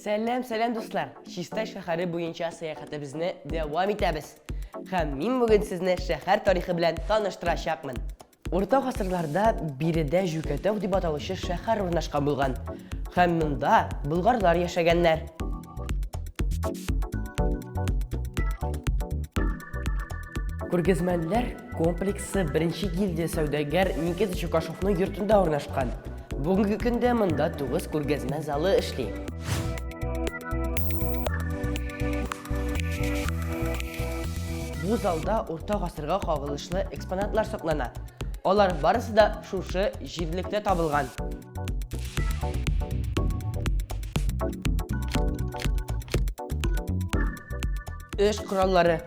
Сәлам, сәлам, дуслар! Чистай шәһәре буенча сәяхәтебезне дәвам итәбез. Һәм мин бүген сезне шәһәр тарихы белән таныштырачакмын. Урта гасырларда биредә Җүкәтау дип аталучы шәһәр урнашкан булган. Һәм монда болгарлар яшәгәннәр. Күргәзмәләр комплексы беренче гильдия сәүдәгәр Никита Чукашовның йортында урнашкан. Бүгенге көндә монда 9 күргәзмә залы эшли. Бу залда урта гасырга кагылышлы экспонатлар саклана. Алар барысы да шушы җирлектә табылган. Эш кораллары,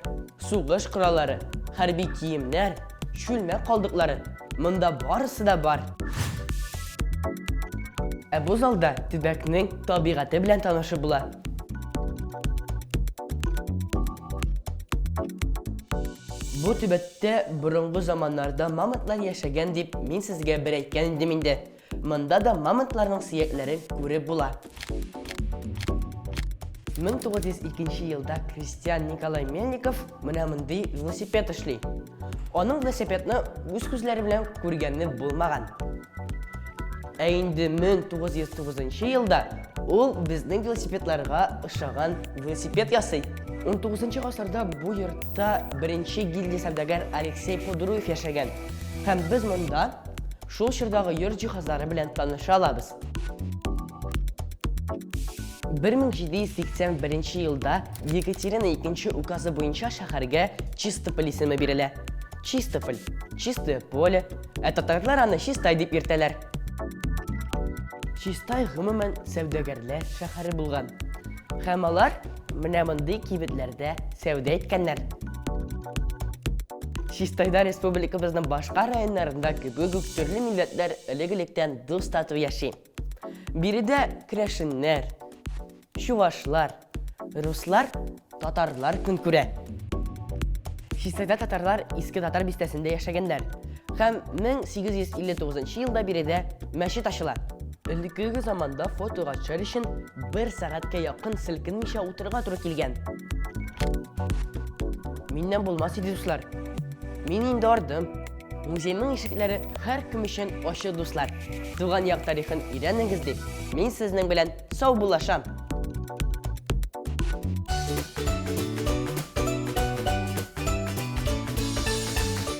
сугыш кораллары, хәрби киемнәр, чүлмәк калдыклары. Монда барысы да бар. Ә бу залда төбәкнең табигате белән танышып була. Бу төбәктә борынгы заманнарда мамонтлар яшәгән дип мин сезгә бер әйткән идем инде. Монда да мамонтларның сөякләрен күреп була. 1902 елда крестьян Николай Мельников менә мондый велосипед эшли. Аның велосипедны үз күзләре белән күргәне булмаган. Ә инде 1909 елда ул безнең велосипедларга ошаган велосипед ясый. 19 гасырда бу йортта беренче гильдия сәүдәгәр Алексей Подруев яшәгән. Һәм без монда шул чордагы йорт җиһазлары белән таныша алабыз. 1781 елда Екатерина II указы буенча шәһәргә Чистополь исеме бирелә. Чистополь, чистое поле, ә татарлар аны Чистай дип йөртәләр. Чистай гомумән сәүдәгәрләр шәһәре булган. Һәм алар менә мондый кибетләрдә сәүдә иткәннәр. Чистайда республикабызның башка районнарында кебек үк төрле милләтләр элек-электән дус-тату яши. Биредә керәшеннәр, чувашлар, руслар, татарлар көн күрә. Чистайда татарлар Иске Татар бистәсендә яшәгәннәр. Һәм 1859 елда биредә мәчет ачыла. Элеккеге заманда фотога төшәр өчен бер сәгатькә якын селкенмичә утырырга туры килгән. Миннән булмас иде, дуслар. Мин инде ардым. Музейның ишекләре һәркем өчен ачык, дуслар. Туган як тарихын өйрәнегез дип, мин сезнең белән саубуллашам.